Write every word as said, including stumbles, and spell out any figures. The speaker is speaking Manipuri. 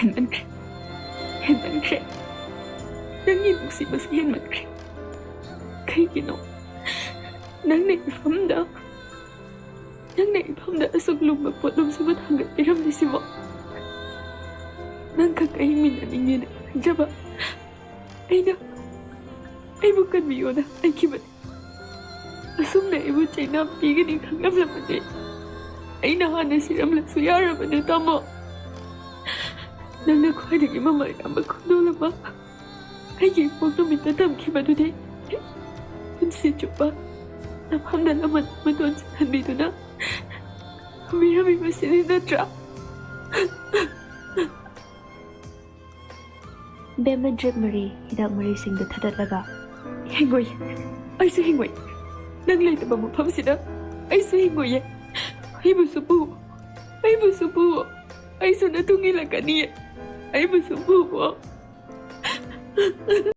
ꯍꯦꯟꯃꯟꯈ꯭ꯔꯦ꯫ ꯍꯦꯟꯃꯟꯈ꯭ꯔꯦ꯫ ꯅꯪꯒꯤ ꯅꯨꯡꯁꯤꯕꯁꯤ ꯍꯦꯟꯃꯟꯈ꯭ꯔꯦ꯫ ꯀꯩꯒꯤꯅꯣ ꯅꯪꯅ ꯏꯐꯝꯗ, ꯅꯪꯅ ꯏꯐꯝꯗ ꯑꯁꯨꯛ ꯂꯨꯝꯕ ꯄꯣꯠꯂꯨꯝꯁꯤꯕꯨ ꯊꯥꯡꯒꯠꯄꯤꯔꯝꯂꯤꯁꯤꯕꯣ? ꯅꯪ ꯈꯛꯇ ꯍꯤꯡꯃꯤꯟꯅꯅꯤꯡꯉꯦꯅ ꯈꯟꯖꯕ ꯑꯩꯅ, ꯑꯩꯕꯨ ꯀꯟꯕꯤꯌꯣꯅ ꯍꯥꯏꯈꯤꯕꯅꯤ꯫ ꯑꯁꯨꯝꯅ ꯑꯩꯕꯨ ꯆꯩꯅꯥ ꯄꯤꯒꯅꯤ ꯈꯪꯂꯝꯂꯕꯗꯤ ꯑꯩꯅ ꯍꯥꯟꯅ ꯁꯤꯔꯝꯂꯁꯨ ꯌꯥꯔꯕꯅꯦ, ꯇꯥꯃꯣ꯫ ꯅꯪꯅ ꯈ꯭ꯋꯥꯏꯗꯒꯤ ꯃꯃꯜ ꯌꯥꯝꯕ ꯈꯨꯗꯣꯜ ꯑꯃ ꯑꯩꯒꯤ ꯏꯄꯣꯛ ꯅꯨꯃꯤꯠꯇ ꯇꯝꯈꯤꯕꯗꯨꯗꯤ ꯄꯨꯟꯁꯤ ꯆꯨꯞꯄ ꯅꯐꯝꯗ ꯂꯃꯟ ꯃꯇꯣꯟ ꯆꯠꯍꯟꯕꯤꯗꯨꯅ ꯊꯝꯕꯤꯔꯝꯃꯤꯕꯁꯤꯅꯤ ꯅꯠꯇ꯭ꯔꯥ? ꯕꯦꯝꯅ ꯗ꯭ꯔꯤꯞ ꯃꯔꯤ, ꯍꯤꯗꯥꯛ ꯃꯔꯤꯁꯤꯡꯗꯨ ꯊꯥꯗꯠꯂꯒ, "ꯍꯤꯡꯉꯣꯏ, ꯑꯩꯁꯨ ꯍꯤꯡꯉꯣꯏ꯫ ꯅꯪ ꯂꯩꯇꯕ ꯃꯐꯝꯁꯤꯗ ꯑꯩꯁꯨ ꯍꯤꯡꯉꯣꯏꯌꯦ꯫ ꯑꯩꯕꯨꯁꯨ ꯄꯨ, ꯑꯩꯕꯨꯁꯨ ꯄꯨ꯫ ꯑꯩꯁꯨ ꯅꯇꯨꯡ ꯏꯜꯂꯛꯀꯅꯤꯌꯦ꯫ ꯑꯩꯕꯨꯁꯨ ꯄꯨ"꯫